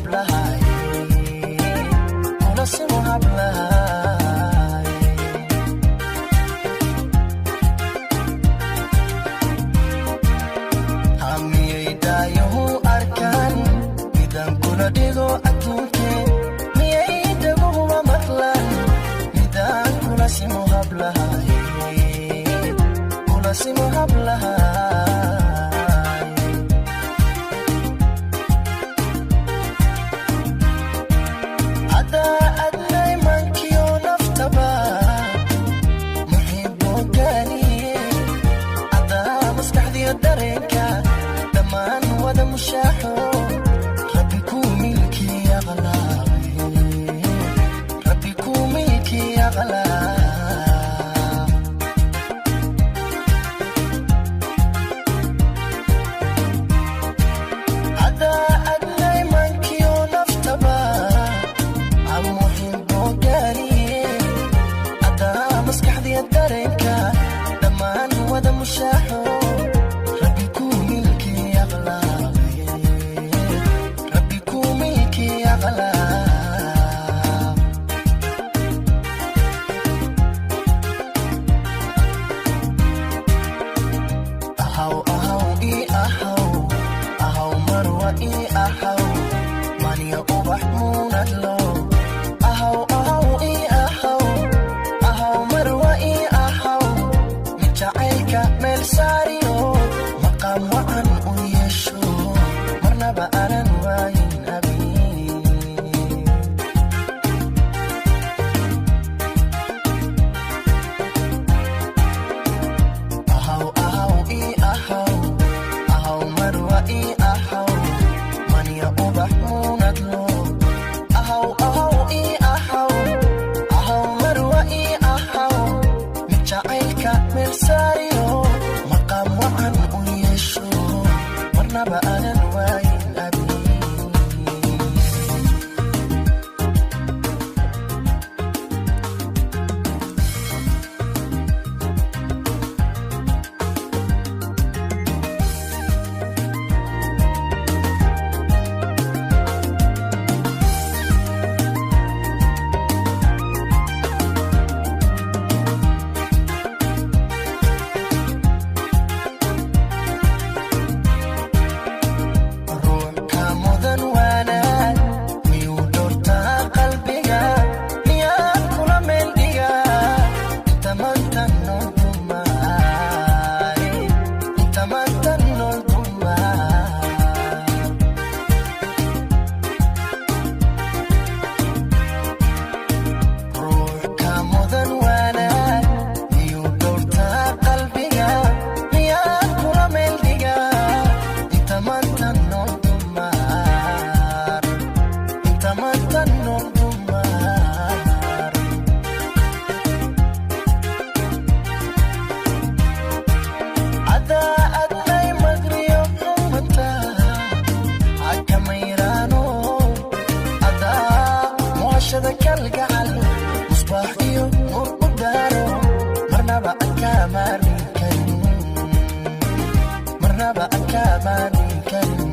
hablahay, kula simo hablahay. Hamiyay daayuhu arkaan midaan kula dhigo adduunke, miyay daguhuba maqlaan midaan kula simo hablahay, kula simo hablahay. Haddaa adnay mankiyo naftaba muxibo gaaniye, haddaa maskaxdiyo dareenka dhammaan wada mushaaxo, Rabbi kuu milkii aqlaabay, Rabbi kuu milkii aqlaab. Haddaa adnay mankiyo naftaba amuxibo gaaniye, haddaa maskaxdiyo dareenka dhammaan wada mushaaxo, Rabbi kuu milkii aqlaabay, Rabbi kuu milkii aqlaab. Ahaw ahaw ii ahaw, ahaw marwa ii ahaw, maniya ubax muunadlo. Ahaw ahaw ii ahaw, ahaw marwa ii ahaw, mid jacaylka meel saariyo maqaam wacan u yeesho, marnaba aanan waayin abin. Ahaw ahaw ii ahaw, ahaw marwa ii ahaw, maniya ubax muunadlo. Ahaw ahaw ii ahaw, ahaw marwa ii ahaw, mid jacaylka meel saariyo maqaam wacan u yeesho, marnaba aanan waayin abin. Ruux ka mudan wanaag miyuu dhortaa qalbiga, miyaa kula meel dhigaa inta maanta nool dumaay, inta maanta nool dumaay. Ruux ka mudan wanaag miyuu dhortaa qalbiga, miyaa kula meel dhigaa inta maanta nool dumaar, inta maanta nool dumaar. Haddaa adnay magriyo xumanta xakamayraano, haddaa muhashada kalgacal musbaax iyo nuur u daaro, marnaba aan kaa maarmi karin, marnaba aan kaa maarmi karin.